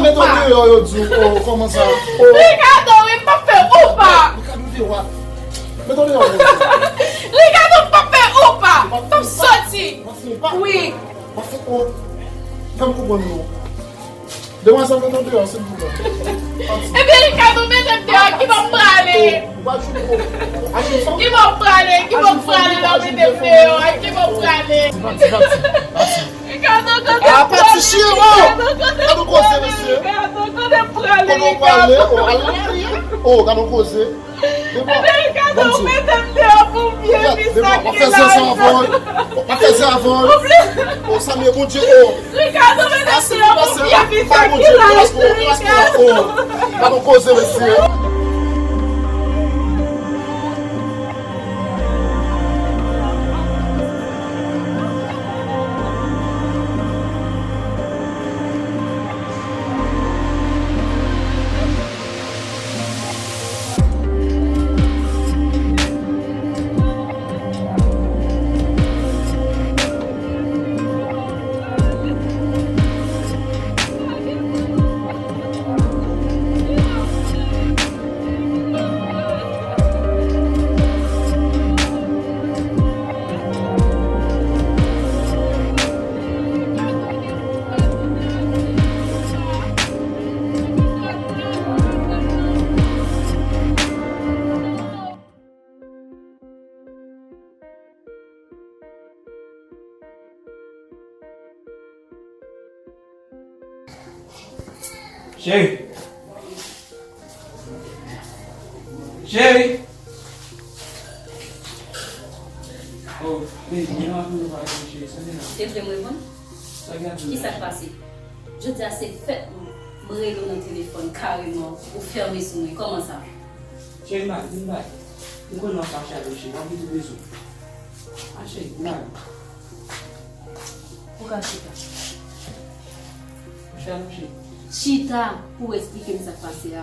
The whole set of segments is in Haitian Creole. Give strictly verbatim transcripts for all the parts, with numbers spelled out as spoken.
Met w deyò, yo di w, oh, kòman sa? Oh. Ricardo, wi, m p ap fè ou pa. Ricardo, deyò. Met w deyò, yo di w. Ricardo, m p ap fè ou pa. M p ap soti. Wi. Pase, oh, fè m konprann nou. Demwazèl, mete m deyò, silvouplè. Ebyen, Ricardo, mete m deyò, ki bò m prale? Ki bò m prale? Ki bò m prale la, mete m deyò, ki bò m prale? Ricardo, kote m prale? Ricardo, kote m prale? Gade yon koze, mesye. Ricardo, kote m prale, Ricardo? Oh, gade yon koze. Ebyen, Ricardo, ou mete m deyò pou m byen viv sa ki la. W ap fè zen sa avè w. W ap fè zen avè w. Ou bliye. Oh, Samy, Bondye, oh. Ricardo, mete m deyò pou m byen viv sa ki la. Ricardo. Pa nou koze, mesye. Cheri. Cheri. Oh, baby, mwen ap vin pale, cheri, sa gen la? Te vle m reponn? Sa gen la? Kisa k pase? Jodi a se fèt mwen. M rele w nan telefòn kareman, ou fèmen sou mwen. Kòman sa? Cheri, m pa, m pa. M konnen w ap fache avè m, cheri. W ap gen tout rezon. A, cheri, m pa. Ou ka chita. Chita, non, cheri. Chita pou w eksplike m sa k pase a.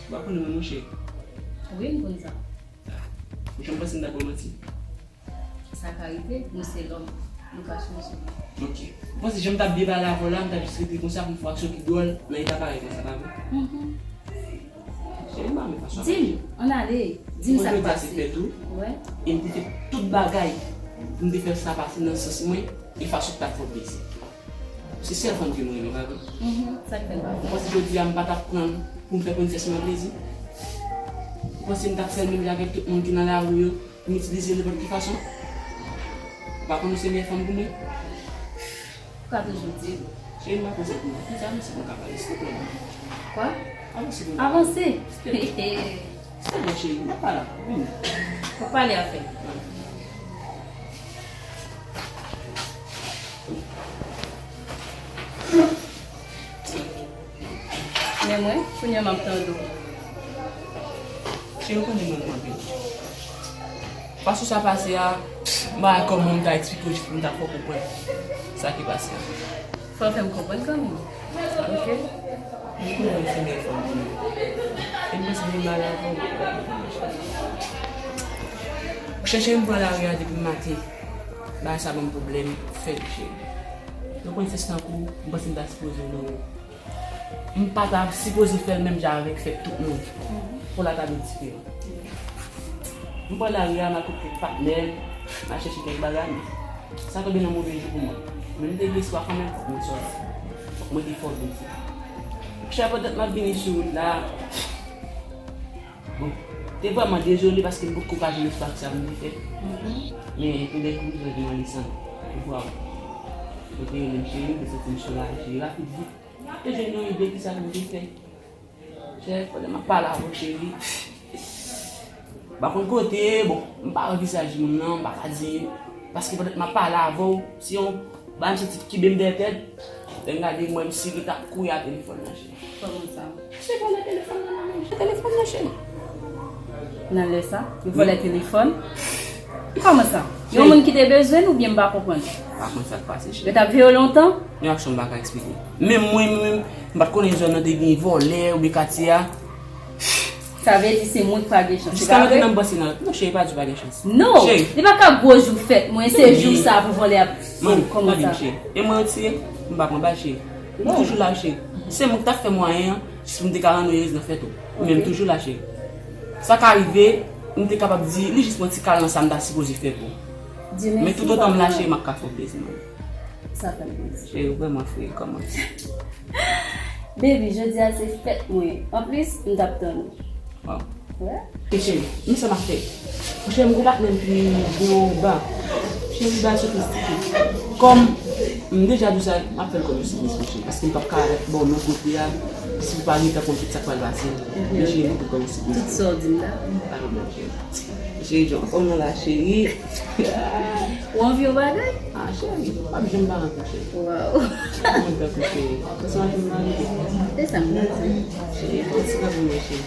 Ou pa konnen mwen, monchè. Wi, m konn sa. Ou janm panse m t ap ba w manti? Sa ka rive, nou se lòm, nou ka chanje. Ok. Ou panse jan m t ap byen pale avè w la, m t ap jis rete konsa pou m fè aksyon ki dwòl nan eta parèy konsa, pa vre? Mhm. Cheri, m pa renmen fason w ap aji. Di m, ann ale, di m sa k pase. Mwen jodi a se fèt ou, e m te fè tout bagay pou m te fè sa pase nan sans mwen, e fason k t ap fè w plezi. Se sèl fanm ke mwen renmen, pa vre? Mhm, sa k fè l pa vre? Ou panse jodi a m pa t ap pran l pou m fè prensès mwen plezi? Ou panse m t ap fè l menm jan avèk tout moun ki nan lari yo, pou m itilize l nenpòt ki fason? Ou pa konnen w se meyè fanm pou mwen? Ou ka toujou di l. Cheri, m pa konn sa pou mwen. Konsa, avanse pou m ka pale, silvouplè. Kwa? Avanse pou m ka pale. Avanse? Silvouplè. Silvouplè, cheri, m ap pale avè w. Vini. Ou pale avè l. Men mwen, kounye a m ap tande w. Cheri, ou konnen mwen anpil. Fason sa pase a, m pa wè kòman m ta eksplike w jis pou m ta fè w konprann sa ki pase a. Fò w fè m konprann kanmenm. Ok? Ou konnen mwen se meyè fanm pou mwen. E m panse m vin pale avè w. Ou chèche m pran lari a depi maten. Bagay sa ban m pwoblèm fèt, cheri. Yon prensès tankou w, m panse m ta sipoze onore w. M pa ta sipoze fè l menm jan avèk fèt tout moun. Pou la ta vin diferan. M pran lari a, m al kot kèk patnè, m al chèche kèk bagay, men sa tonbe nan move jou pou mwen. Men m te gen espwa kanmenm, fòk mwen sòti. Fòk mwen te fè yon byen. Chè, pandan m ap vini sou wout la, bon, te vrèman dezole paske m potko ka jwenn espwa sa m te fè. Men toudenkou, m jwenn yon leson. Ou vwa, mwen te rele m cheri, m te santi m soulaje rapid vit. Te jwenn yon ide kisa pou m te fè. Chè, pandan m ap pale avè w, cheri, m pa konn kote, bon, m pa wè vizaj moun nan, m pa ka di, paske pandan m ap pale avè w, se yon bagay m santi k kenbe m dèyè tèt, lè m gade m wè misye ki t ap kouri a telefòn nan, cheri. Kòman sa? Se vòlè telefòn nan, nan men m, telefòn nan, cheri. Nan lè sa, yo vòlè telefòn? Kòman sa? Yon moun ki te bezwen l oubyen m pa konprann? Pa konn sa k pase, cheri. Yo t ap veye w lontan? Yon aksyon m pa ka eksplike. Menm mwen, menm, m pa t konnen zòn nan te gen vòlè oubyen katye a. Sa vle di se mwen ki pa gen chans, se pa vre? Jiska mentnan m panse nan, non, cheri, pa di w pa gen chans. Non, li pa ka gwo jou fèt mwen, se jou sa pou vòlè ap. Mami, kòman sa? Mami, cheri, e mwen yo tiye, m pa pran bal, cheri. M toujou la, cheri. Se mwen ki t ap fè mwayen an, jis pou m te ka rann ou erez nan fèt ou. Men m toujou la, cheri. Sa ka rive, m te kapab di, li jis pran ti kal nan sa m ta sipoze fè pou ou. Men toutotan m la, cheri, m ap ka fè w plezi, mami. Sa fè m plezi. Cheri, ou vrèman fre, kòman? Baby, jodi a se fèt mwen. Anplis, m t ap tann ou. Waw. Wè? E cheri, men sa m ap fè. Monchè, m gon patnè m ki gen yon ba. Cheri, ba yo sou Facebook. Kòm m deja di w sa, m ap fè l kòm yon sipriz, monchè. Paske m p ap ka ba w non kote a, si w pa gentan konn tout sa k pral pase. Men cheri, m ap fè l kòm yon sipriz. Tout sa w di m la. Alò, monchè. Cheri, John, kòman w la, cheri? Ou anvi yon bagay? Ah, cheri, m p ap janm pa anvi, cheri. Waw. Mwen tankou cheri. Kòman w ap vin marye? Se sa m panse. Cheri, fò ti kanpe mwen, cheri.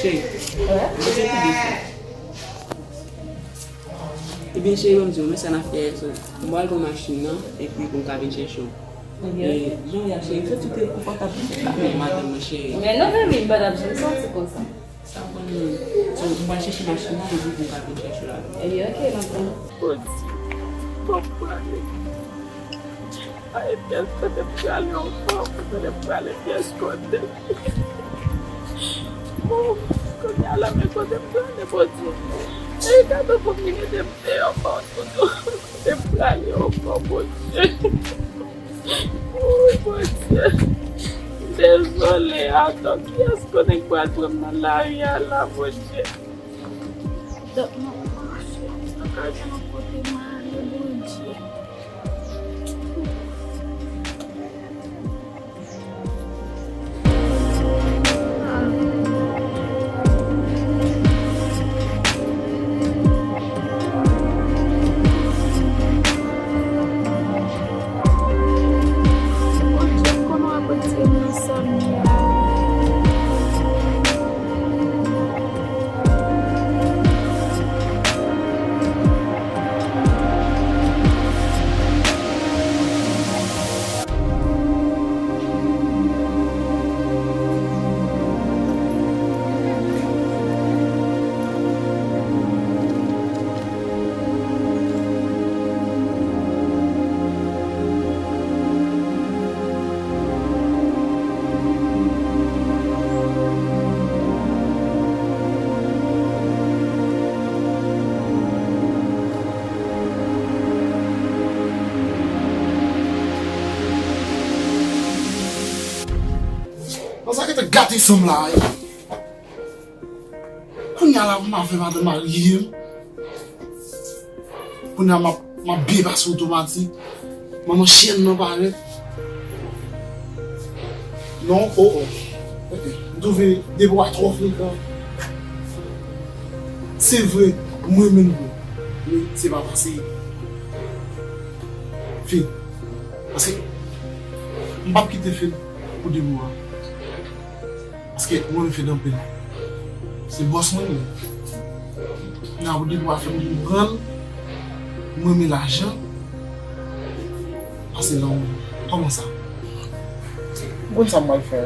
Cheri, mwen se pi desan. Ebyen, cheri, ban m di w, men sa n ap fè, so, m pral pran machin nan, epi pou m ka vin chèche w. Ok. E, jan w ye a, cheri, fè tout te konfòtab pou w ka fè madanm mwen, cheri. Men non, baby, m pa t ap janm santi konsa. Sa konn, so, m pral chèche machin nan, epi pou m ka vin chèche w la. Ebyen, ok, m ap tann ou. Bondye, bon, prale. Ay, pyès kote m prale ankò, kote m prale, pyès kote. Bon, kounye a la, men kote m prale, Bondye. E gade pou m mete m deyò, bon, kote m prale ankò, Bondye. Woy, Bondye. M dezole, atò, kiyès konnen k pral pran m nan lari a la, Bondye? Dòk mwen pa mache, m pa ka gen yon kote m ale, Bondye. Bondye, kòman w ap retire m nan sa m ye a? Bon, sa gentan gate san m la, wi. Kounye a la, m pa fè madanm marye m. Kounye a, m ap, m ap byen pase otomatik. Manman chèn nan parèt. Non, oh, oh. Ok. M twouve depo a twò frekan. Se vre, m renmen l vre. Men se pa pase. Fed. Paske m p ap kite Fed pou depo a. Paske mwen renmen Fed anpil. Se bòs mwen li ye. Nan pou depo a fè m konprann mwen renmen lajan. Pase nan ou. Kòman sa? M konn sa m pral fè.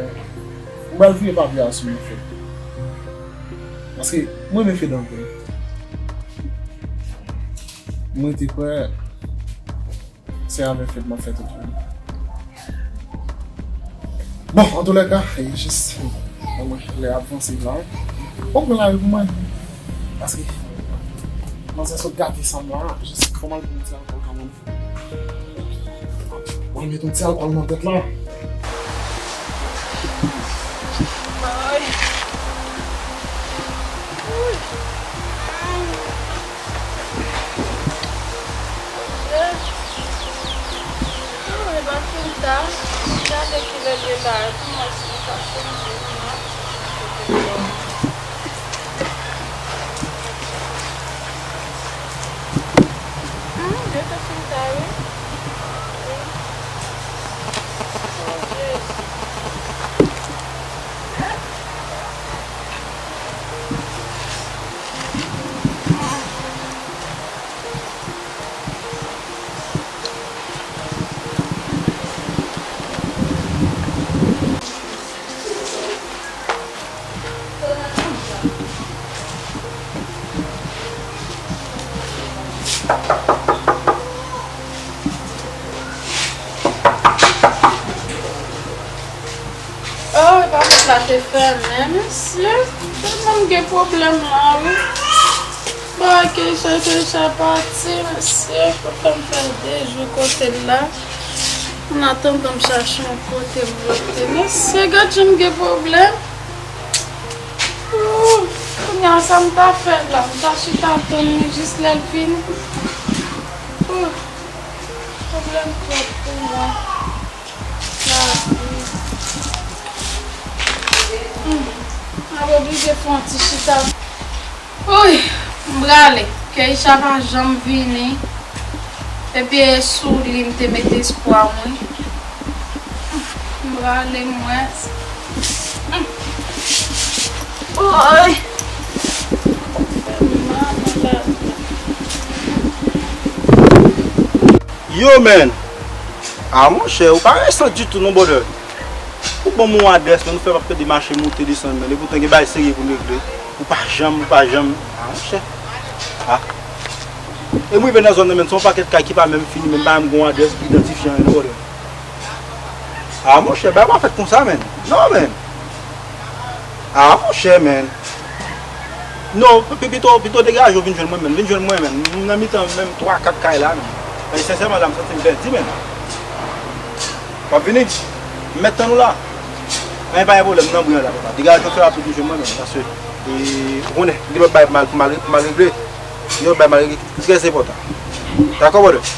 M pral vire papye a sou men Fed. Paske mwen renmen Fed anpil. Mwen te kwè se avè Fed m ap fè tout moun. Bon, antoulèka, e jis, mwen, lè ap vanse la, wi. Ou pran lari pou mwen. Paske, manzè sot gate san m la, jis fò m al pran ti alkòl kanmenm. Mwen met yon ti alkòl nan tèt la. Ay. Wouy. Ay. Bondye. Ay, e pa fin ta. Gade kilè l ye la. Pou mwen, si m pa chanje, non. Hmm, yo te fin ta, wi. Wi. Oh, Jezi. Sa te fèmen, mesye. Tèlman m gen pwoblèm la, wi. Ba, Keisha, Keisha pati, mesye. Fòk m fè de jou kote l la. An atandan m chache yon kote m rete. Mesye, gad jan m gen pwoblèm. Ooh, kounye a sa m ta fè la? M ta chita tann li jis lè l vini. Ooh, pwoblèm twòp pou mwen. Lavi. Hmm. M ap oblije fè yon ti chita. Oy, m prale. Keisha pa janm vini. Epi e sou li m te mete espwa mwen. M prale mwen. Oy. Yo, man. Ah, monchè, ou pa resan ditou non, brother. Ou ban m yon adrès, men ou fè m ap pede mache, moute, desann, men. Epoutan gen bagay serye pou m regle. Ou pa janm, ou pa janm. Ah, monchè. Ah. E m rive nan zòn nan, men, se yon pakèt kay ki pa menm fini, men pa menm gen yon adrès idantifye anyen, non, brother. Ah, monchè, bagay pa fèt konsa, men. Non, men. Ah, monchè, men. Non, pi-, pito, pito degaje w vin jwenn mwen, men. Vin jwenn mwen, men. M nan mitan menm twa, kat kay la, men. Men, sensèman, la, m santi m pèdi, men. W ap vini? M mèt tann ou la. Anyen pa gen pwoblèm, m nan bri an la, papa. Degaje w trè rapid, vin jwenn mwen, men. Paske, e, ou konnen, gen lòt bagay pou m al, pou m al, pou m al regle. Gen lòt bagay m al regle ki trè enpòtan. Dakò, brother?